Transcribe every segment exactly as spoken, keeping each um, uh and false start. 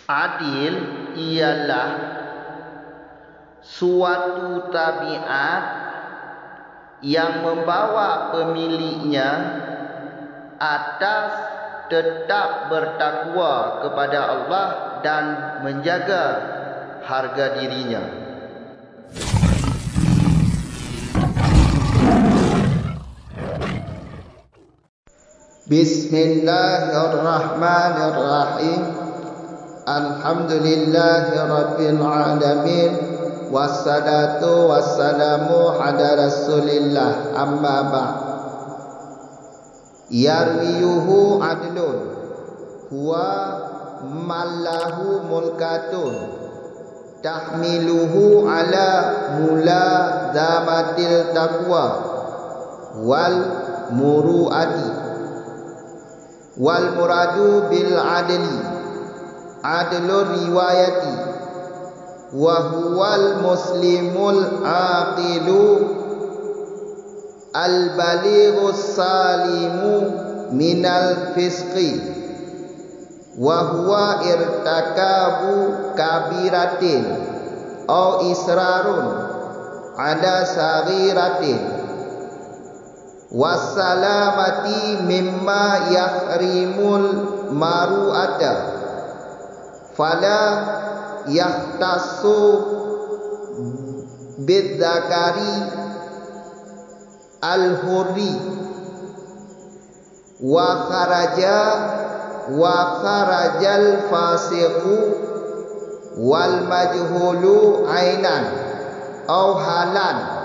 Adil ialah suatu tabiat yang membawa pemiliknya atas tetap bertakwa kepada Allah dan menjaga harga dirinya. Bismillahirrahmanirrahim. Alhamdulillahirabbil alamin. Wassalatu wassalamu ala Rasulillah. Amma ba'd. Yarwiyuhu adlun. Huwa man lahu mulkatun. Tahmiluhu ala mulazamatil taqwa wal muru'ati. Wal muradu bil adli adlur riwayati, wa huwal muslimul aqilu al balighus salimu minal fisqi, wa huwa irtikabu kabiratin au israrun ala saghiratin, wassalamati mimma yahrimul maru'ata, fala yahtassu bidzakari al-hurri wa kharaja, wa kharajal fasiqu wal majhulu ainan au halan.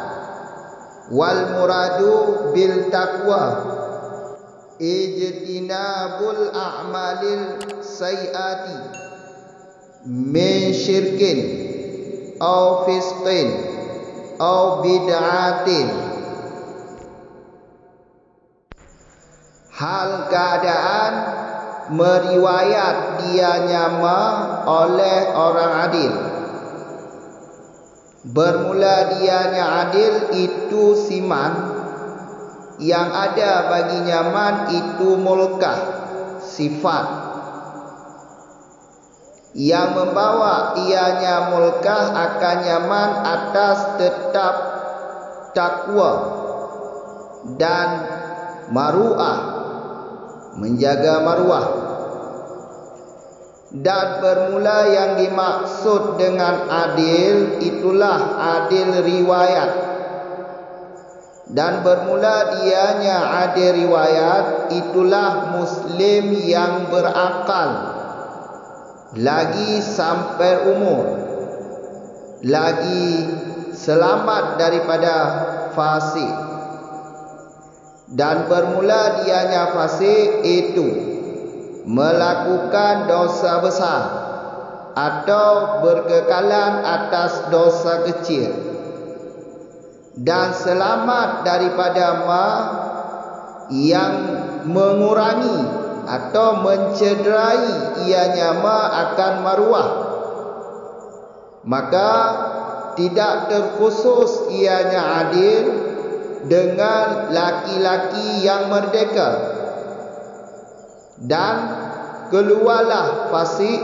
Wal muradu bil taqwa ijtinabul a'malil sayyiati min syirkin au fisqin au bid'atin. Hal keadaan meriwayat dia nyama oleh orang adil. Bermula dia nya adil itu siman, yang ada bagi nyaman itu mulkah, sifat. Yang membawa ianya mulkah akan nyaman atas tetap takwa dan maruah, menjaga maruah. Dan bermula yang dimaksud dengan adil itulah adil riwayat. Dan bermula dianya adil riwayat itulah muslim yang berakal, lagi sampai umur, lagi selamat daripada fasik. Dan bermula dianya fasik itu melakukan dosa besar atau berkekalan atas dosa kecil. Dan selamat daripada ma yang mengurangi atau mencederai ianya ma akan maruah. Maka tidak terkhusus ianya adil dengan laki-laki yang merdeka. Dan keluarlah fasik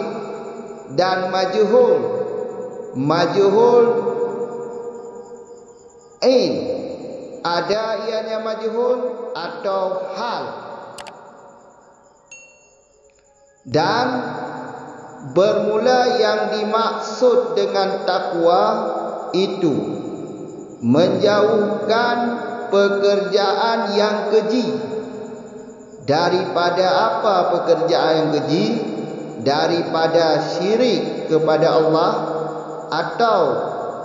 dan majhul, majhul ain, ada ianya majhul atau hal. Dan bermula yang dimaksud dengan takwa itu menjauhkan pekerjaan yang keji. Daripada apa pekerjaan yang keji? Daripada syirik kepada Allah atau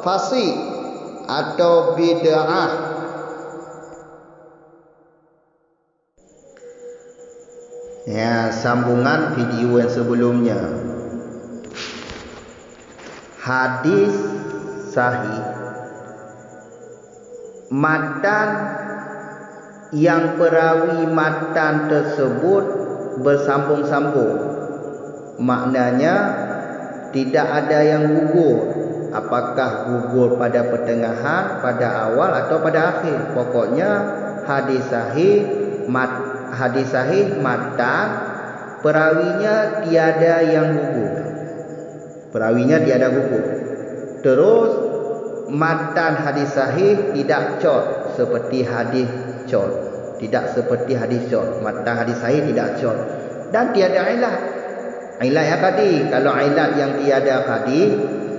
fasik atau bid'ah. Ya, sambungan video yang sebelumnya. Hadis sahih, matan yang perawi matan tersebut bersambung-sambung. Maknanya, tidak ada yang gugur. Apakah gugur pada pertengahan, pada awal, atau pada akhir? Pokoknya, hadis sahih, mat-, hadis sahih matan, perawinya tiada yang gugur. Perawinya tiada gugur. Terus, matan hadis sahih tidak cot seperti hadis cot. Tidak seperti hadis cot. Matan hadis sahih tidak cot. Dan tiada ilat. Ilat yang tadi, kalau ilat yang tiada tadi,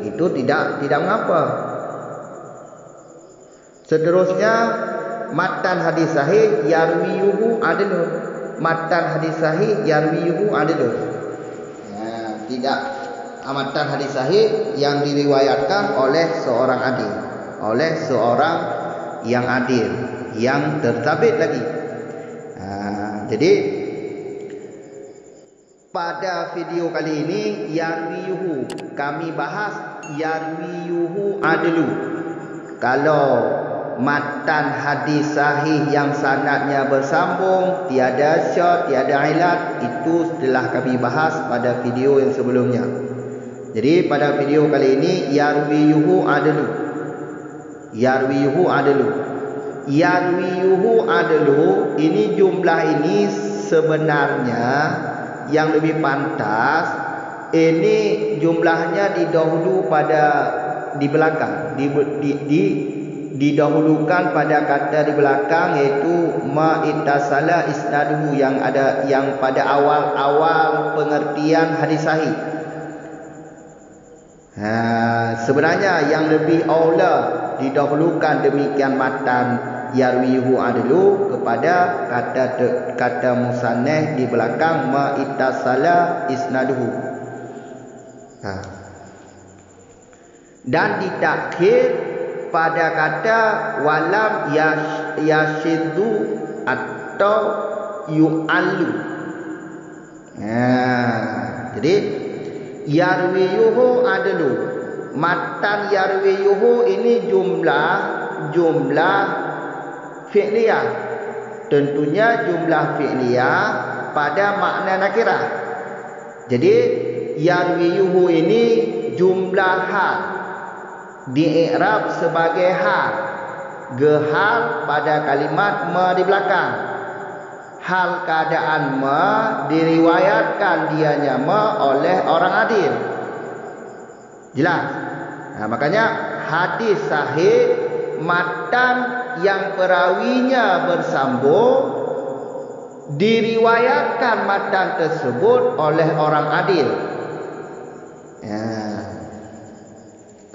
itu tidak tidak mengapa. Seterusnya, matan hadis sahih yarwiyuhu adlun. Matan hadis sahih yarwiyuhu adlun. Ya, tidak matan hadis sahih yang diriwayatkan oleh seorang adil, oleh seorang yang adil, yang tertabit lagi. Ha, jadi, pada video kali ini, yarwiyuhu, kami bahas yarwiyuhu adlu. Kalau matan hadis sahih yang sanadnya bersambung, tiada syad, tiada ilat, itu telah kami bahas pada video yang sebelumnya. Jadi, pada video kali ini, yarwiyuhu adlu. Yarwiyuhu adlu. Yarwiyuhu adlu, ini jumlah ini sebenarnya yang lebih pantas, ini jumlahnya didahulu pada, di belakang, di, di, di, didahulukan pada kata di belakang, yaitu ma ittasala isnaduhu, yang ada, yang pada awal-awal pengertian hadis sahih. Ha, sebenarnya yang lebih aula didahulukan demikian matan yarwiyuhu adlu kepada kata te-, kata musannif di belakang ma ittasala isnaduhu. Ha. Dan ditakhir pada kata walam yash-, yashiddu atau yu'allu. Nah, jadi yarwiyuhu adlu. Matan yarwiyuhu ini jumlah, jumlah fi'liyah. Tentunya jumlah fi'liyah pada makna nakirah. Jadi, yarwiyuhu ini jumlah hal, di-i'rab sebagai hal, geuhal pada kalimat ma di belakang. Hal keadaan ma diriwayatkan dianya ma oleh orang adil. Jelas? Nah, makanya hadis sahih matan yang perawinya bersambung diriwayatkan matan tersebut oleh orang adil. Ya.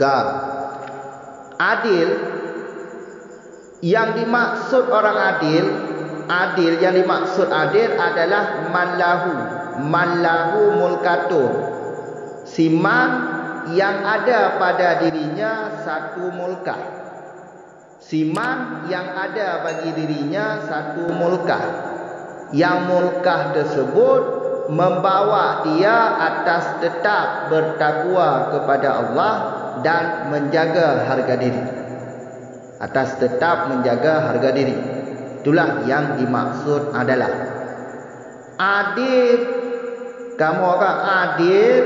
Ka. Adil, yang dimaksud orang adil, adil yang dimaksud adil adalah man lahu, man lahu mulkatun. Siman yang ada pada dirinya satu mulkah. Siman yang ada bagi dirinya satu mulkah. Yang mulkah tersebut membawa dia atas tetap bertakwa kepada Allah dan menjaga harga diri. Atas tetap menjaga harga diri. Itulah yang dimaksud adalah adil. Kamu akan adil,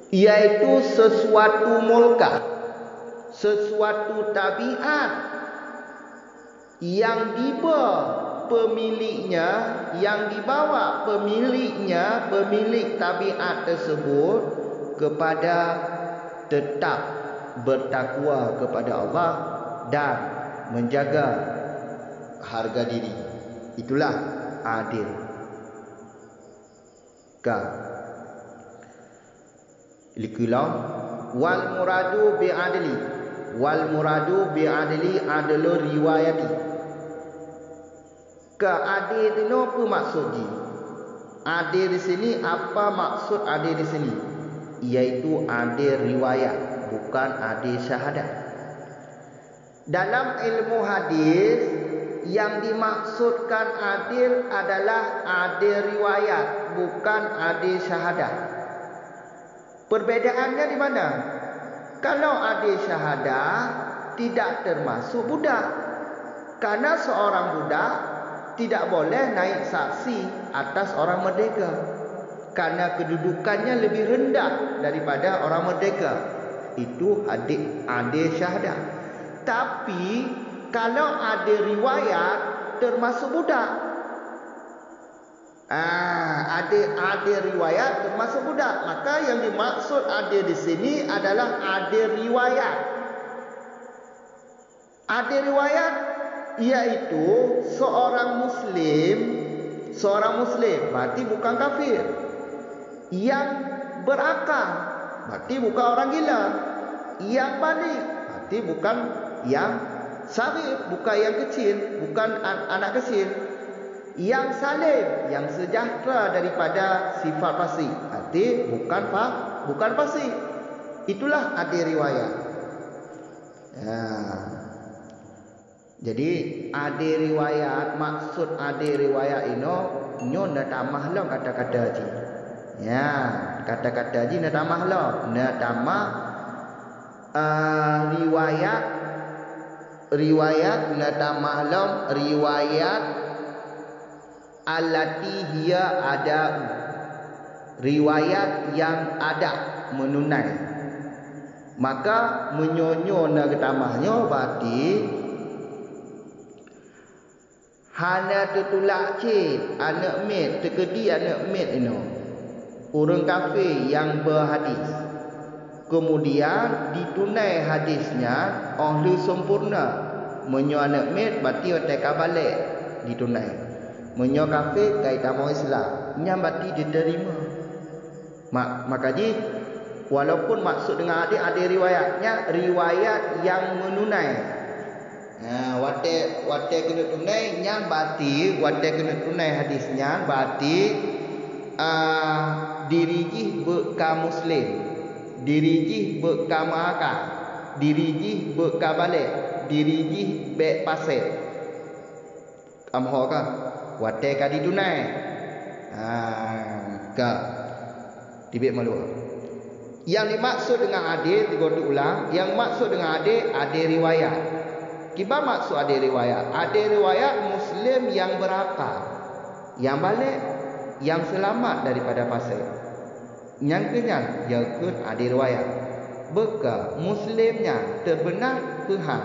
yaitu sesuatu mulkah, sesuatu tabiat yang diba pemiliknya, yang dibawa pemiliknya, pemilik tabiat tersebut kepada tetap bertakwa kepada Allah dan menjaga harga diri. Itulah adil. Ka. Likula, wal muradu bi adli. Wal muradu bi adli adlu riwayati. Ka, adil tinoe peue maksud jih? Adil di sini, apa maksud adil di sini? Yaitu adil riwayat, bukan adil syahadat. Dalam ilmu hadis, yang dimaksudkan adil adalah adil riwayat, bukan adil syahadah. Perbedaannya di mana? Kalau adil syahadah, tidak termasuk budak. Karena seorang budak tidak boleh naik saksi atas orang merdeka. Karena kedudukannya lebih rendah daripada orang merdeka. Itu hadis adil syahadah. Tapi, kalau adil riwayat, termasuk budak. Ah, adé, adé riwayat termasuk budak. Maka yang dimaksud adé di sini adalah adé riwayat. Adé riwayat yaitu seorang muslim, seorang muslim berarti bukan kafir. Yang berakal berarti bukan orang gila. Yang baligh berarti bukan yang saghir, bukan yang kecil, bukan an- anak kecil. Yang salim, yang sejahtera daripada sifat fasik, berarti bukan fa- bukan fasik. Itulah adé riwayat. Ya. Jadi, adé riwayat, maksud adé riwayat inoe, nyoe neutamah lom kata-kata jih. Ya, kata-kata jih neutamah lom, neutamah, eh, riwayat, riwayat neutamah lom riwayat allati hiya ada'u, riwayat yang ada, menunai. Maka meunyoe nyoe na geutamah nyoe, berarti hana teutulak cit aneuk miet, teukeudi aneuk miet inoe ureuëng kafé nyang beuhadis, keumudian ditunai hadis nyan óh lheueh sempurna. Meunyoe aneuk miet, berarti watée ka balek ditunai. Meunyoe kafé, ka jitamong Islam, nyan berarti jiteurimong. Ma- maka jih, walaupun maksud deungon adé, adé riwayat, nyan riwayat nyang meununai. Ha, watée, watée keuneuk tunai, nyan berarti, watée keuneuk tunai hadis nyan, berarti, ah, diri jih beuka muslim, diri jih beuka meuakal, diri jih beuka balek, diri jih bék fasik. Amho ka, watée ka ditunai. Ha, ka. Tibet malu. Yang dimaksud dengan adé, tiga tu ulang, yang maksud dengan adé, adé riwayat. Kiban maksud adé riwayat? Adé riwayat muslim yang berakal, yang balek, yang selamat daripada fasik. Nyang keu nyan, nyang kheun adé riwayat. Beuka muslim nyan teubeuna peuhan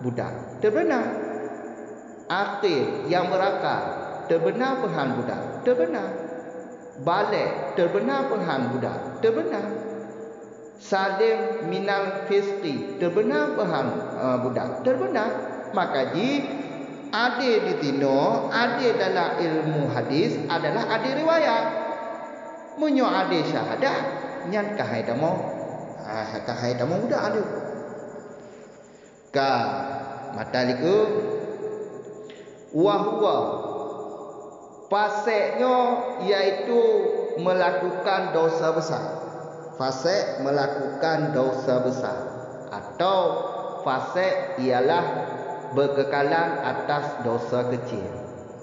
budak. Teubeuna. Aqil nyang berakal, teubeuna peuhan budak. Teubeuna. Balek, teubeuna peuhan budak. Teubeuna. Salim minal fisqi, teubeuna peuhan, eh, budak. Teubeuna. Maka jih, adé di tinoe, adé dalam ilmu hadis adalah adé riwayat. Meunyoe adé syahadat, nyan ka hai tamong. Ah, ka hai tamong budak lé. Ka, mata likeu. Wa huwa, fasik nyoe yaitu melakukan dosa besar. Fasik melakukan dosa besar. Atau fasik ialah beukeukalan atas dosa keucil.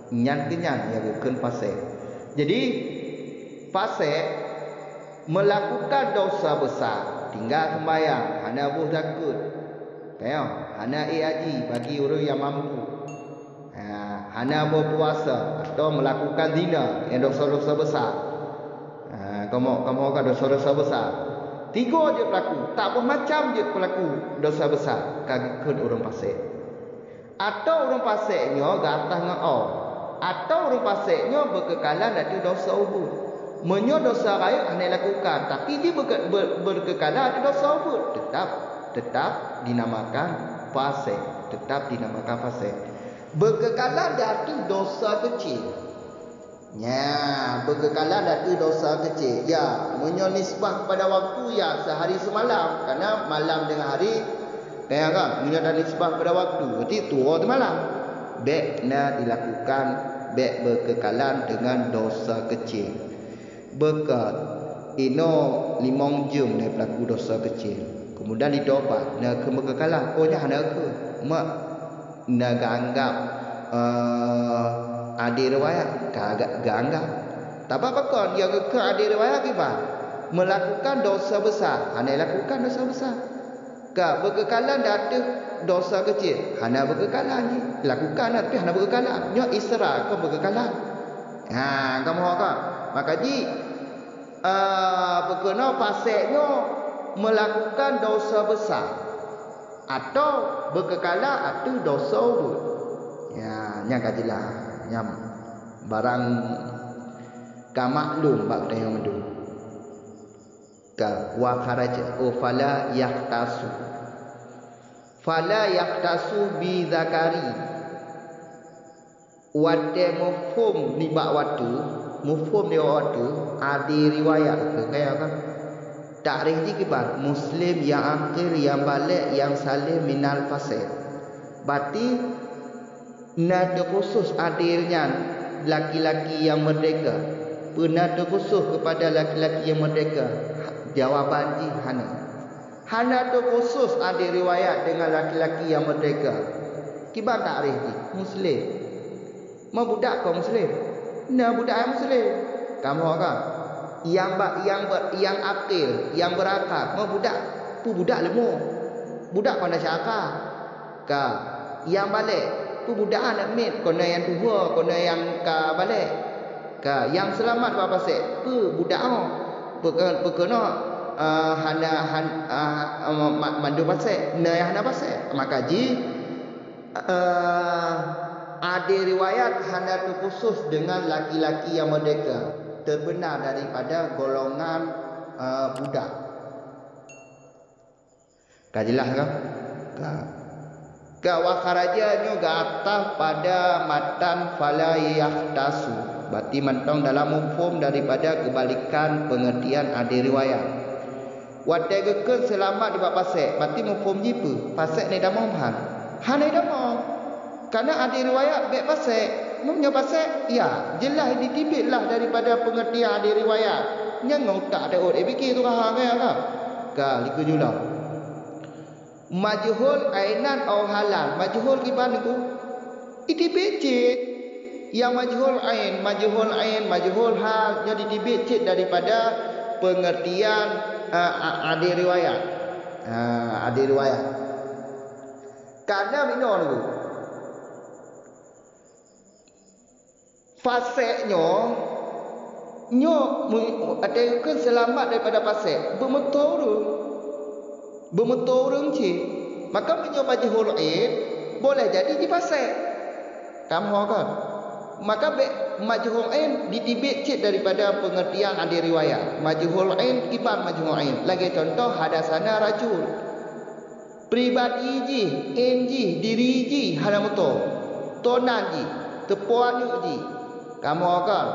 Nyan keuh nyan nyang geukheun fasik. Jadi, fasik melakukan dosa besar, tinggai seumbahyang, hana boh zakeuet, ka nyo, hana ék haji bagi ureuëng nyang mampu, ha, hana boh puasa, atau melakukan zina, nyang dosa-dosa besar. Ha, kamoe, kamoe ka dosa-dosa besar. Tiga jeuet peulaku, tak boh macam jeuet peulaku dosa besar, ka geukheun ureuëng fasik. Atau ureuëng fasik nyoe geuatah ngon o. Atau ureuëng fasik nyoe beukeukalan ateueh dosa ubit. Meunyoe dosa rayeuk hana lakukan, tapi jih beuke-, be-, beukeukalan ateueh dosa ubit, tetap, tetap dinamakan fasik. Tetap dinamakan fasik. Beukeukalan di ateueh dosa keucil. Nya, beukeukalan ateueh dosa keucil. Ya, meunyoe nisbah pada waktu, ya, sehari semalam. Karena malam dengan hari, tanya kan, meunyoe dah nisbah pada waktu, berarti tuwoe teumalam. Bék na dilakukan, bék beukeukalan dengan dosa keucil. Beuka inoe limong jeuem na peulaku dosa keucil. Keumudian ditobat, na kheun beukeukalan. Oh, nyan hana kheun. Mak, na geuanggap, eh, adé riwayat, ka ga-, geuanggap. Tapi pakon, nyang geukheun adé riwayat kiban? Melakukan dosa besar, hana lakukan dosa besar. Ka beukeukalan di ateueh dosa keucil, hana beukeukalan jih. Lakukan, tapi hana beukeukalan. Nyoe isra, kon beukeukalan. Ha, kamoe ka. Maka jih, eh, beukeunoe fasik nyoe melakukan dosa besar. Atau beukeukalan ateueh dosa ubit. Ya, nyan ka jeulaih. Nyan barang Ka maklum bak tanyoe mandum. Ka, wa kharaja, oh, fala yakhtasu. Fala yakhtasu bi zakari. Watée muphom nibak watée, muphom nibak watée, ade riwayat keu kaya kan. Takrif jih kiban, muslim yang akil, yang balek, yang saleh minal fasik. Berarti na teukhusus ade nyan laki-laki yang merdeka. Peue na teukhusus kepada laki-laki yang merdeka? Jawaban jih hana. Hana teukhusus ade riwayat dengan laki-laki yang merdeka. Kiban takrif jih, muslim. Meubudak kon muslim. Na budak nyang muslim. Kamoe kan? Yang ba-, yang ber-, yang akil, yang berakal, meubudak, peue budak leumo. Budak kon na syaka. Ka, nyang balek, peue budak aneuk miet, kon na nyang tuha, kon na nyang ka balek. Ka, nyang seulamat bak fasek, peue budak nyoe. Peue keu-, peue keunoe, ah, hana, han-, ah, ma-, mandum fasek, na nyang hana fasek. Maka jih, eh, ade riwayat hana teukhusus dengan laki-laki yang merdeka, terbenar daripada golongan, eh, budak. Ka jeulaih kan? Ka. Ka wa kharaja nyoe geuataf pada matan fala yakhtasu. Berarti mantong dalam muphom daripada keubalikan pengertian ade riwayat. Watée geukheun seulamat nibak fasek, berarti muphom jih peue? Fasek na idamong han? Hana idamong. Kana ade riwayat bék fasek. Meunyoe fasek, ya, jeulaih jiteubiet lah daripada pengertian ade riwayat. Nyang ngon utak teuôt, eh, pike tu ka ha, ka, ka. Ka, likot jih lom. Majhul ainan au halan. Majhul kiban nyoe? Iteubiet cit. Nyang majhul ain, majhul ain, majhul hal, nyoe jiteubiet cit daripada pengertian, a, a, ade riwayat. A, ade riwayat. Kana meunoe nyoe. Fasek nyoe, nyoe meu-, watée geukheun seulamat daripada fasek, beumeutoe ureuëng. Beumeutoe ureuëng cit. Maka meunyoe majhul ain, boleh jadi jih fasek. Kamoe kan? Maka bék majhul ain jiteubiet cit daripada pengertian ade riwayat. Majhul ain kiban majhul ain. Lagée contoh, hadasana rajul. Pribadi jih, ain jih, diri jih hana meutoe. Tonan jih, teupoh aneuk jih. Kamoe kan?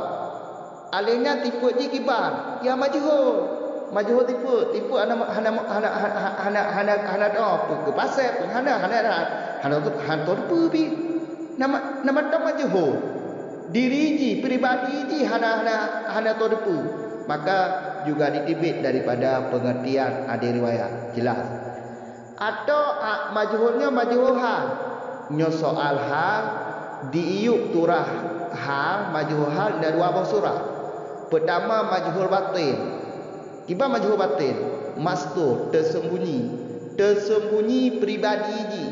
Aleh nyan sifeuet jih kiban, ya majhul. Majhul sifeuet, sifeuet hana, hana, hana, hana, hana, hana, hana, oh, peue keu fasek, peue hana, hana, hana, hana, hana teupeue pih. Nama, nama teuh majhul. Diri jih, pribadi jih hana, hana, hana teupeue. Maka juga jiteubiet daripada pengertian ade riwayat. Jelas. Atau, a, majhul nyoe majhul hal. Nyoe soal hal, di iyub turah hal, majhul hal na dua boh surah. Peutama majhul batin. Kiban majhul batin? Mastur, teuseumbunyi. Teuseumbunyi pribadi jih.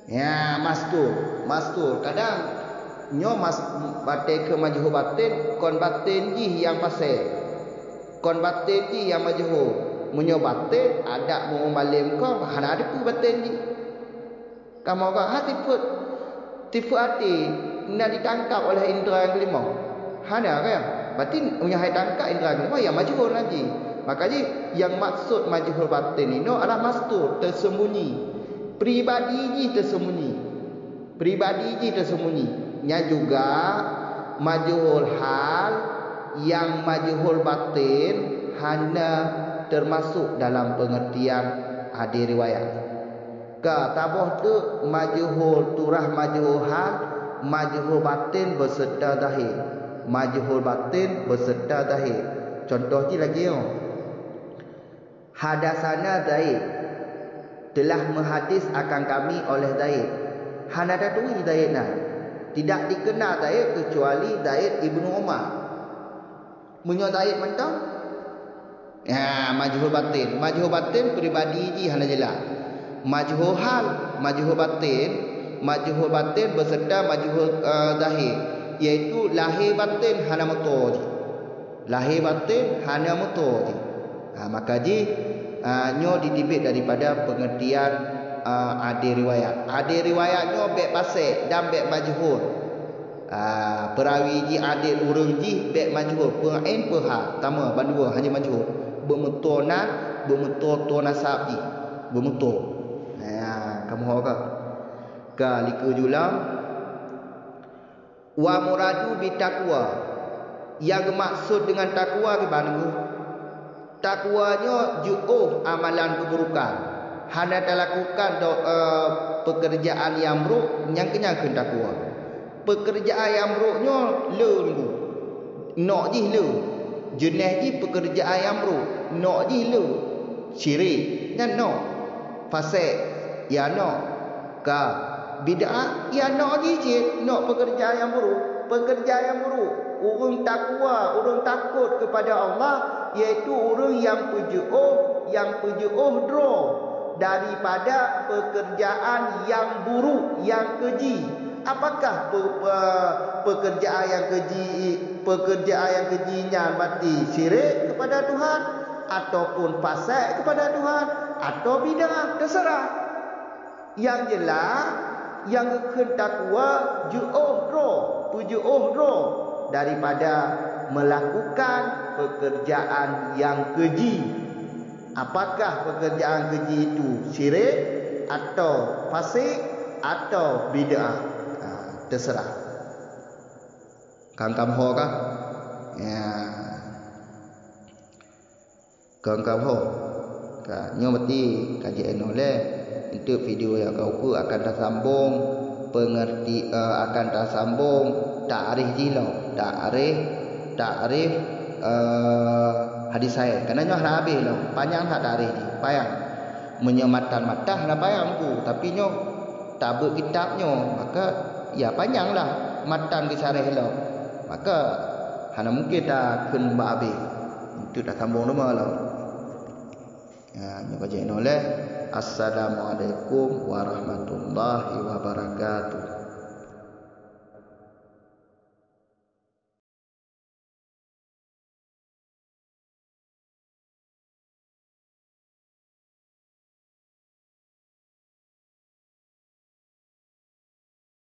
Ya, mastur, mastur. Kadang nyoe mas-, watée keu majhul batin, kon batin jih nyang fasek. Kon batin jih nyang majhul. Meunyoe batin, adak mumalém kon hana teupeue batin jih. Kamoe kan ha sifeuet, sifeuet até na ditangkap oleh indra nyang keulimong. Hana kan? Berarti meunyoe hai tangkap indra nyang keulimong, ya majhul lagi. Maka jih, nyang maksud majhul batin inoe adalah mastur, teuseumbunyi. Pribadi jih teuseumbunyi. Pribadi jih teuseumbunyi. Nyan juga majhul hal nyang majhul batin hana teumasuk dalam peungeurtian hadis riwayat. Ka taboh teuk majhul, turah majhul hal, majhul batin beuseurta zahé. Majhul batin beuseurta zahé. Cuntoh jih lagée nyoe. Hadasana Zaid, telah meuhadis akan kami oleh Zaid. Hana taturi Zaid nyan. Tidak dikena Zaid keucuali Zaid ibnu Umar. Meunyoe Zaid mantong, ya, majhul batin. Majhul batin pribadi jih hana jeulaih. Majhul hal, majhul batin, majhul batin beuseurta majhul, eh, zahé, yaitu lahé batin hana meutoe jih. Lahé batin hana meutoe jih. Ha, maka jih, ha, nyoe jiteubiet daripada peungeurtian, ha, hadis riwayat. Hadis riwayat nyoe bék fasek dan bék majhul. Ah, peurawi jih, adét ureuëng jih bék majhul, peue ain peue hal, tamah bandua hana majhul. Beumeutoe nan, beumeutoe toe nasab jih, beumeutoe. Nah, kamoe ho ka. Ka likeue julang. Wa muradu bi taqwa. Nyang geumaksud deungon taqwa kiban geuh? Taqwa nyoe jiôh amalan keuburukan, hana talakukan do-, eh, pekerjaan nyang brôk, nyang keunyan kheun taqwa. Pekerjaan nyang brôk nyoe le nunggu. Nok jih le. Jeuneh jih pekerjaan nyang brôk, nok jih le. Syirik, nyan nok. Fasek, ya nok. Ka bid'ah, ya nok jih cit, nok pekerjaan nyang buruk. Pekerjaan nyang buruk, ureuëng takwa, ureuëng takot kepada Allah, yaitu ureuëng nyang peujeuôh, nyang peujeuôh droe daripada pekerjaan nyang buruk, nyang keji. Apakah pe-, pe-, pekerjaan nyang keji, pekerjaan nyang keji nyan berarti syirik kepada Tuhan, ataupun fasek kepada Tuhan, atau bid'ah, terserah. Nyang jeulaih, nyang geukheun takwa jiôh droe, peujeuôh droe daripada meulakukan pekerjaan nyang keji. Apakah pekerjaan keji itu syirik, atau fasik, atau bid'ah? Ha, terserah. Kan kamoe ho kah? Ya. Kan kamoe ho. Ka, nyoe berarti ka jeuet 'oh noe lé. Untuk video nyang ka ukeue akan tasambong pengerti-, eh, akan tasambong takrif jih lom. Takrif, takrif, eh, hadis sahih. Karena nyoe hana habéh lom. Panyang that takrif jih. Panyang. Meunyoe matan-matan hana panyang ku, tapi nyoe tabeuet kitab nyoe, maka ya panyang lah matan geusyarah lom. Maka hana mungkin takheun bak abéh. Untuk tasambong teuma lom. Ya, nyoe ka jeuet 'oh noe lé. Assalamualaikum warahmatullahi wabarakatuh.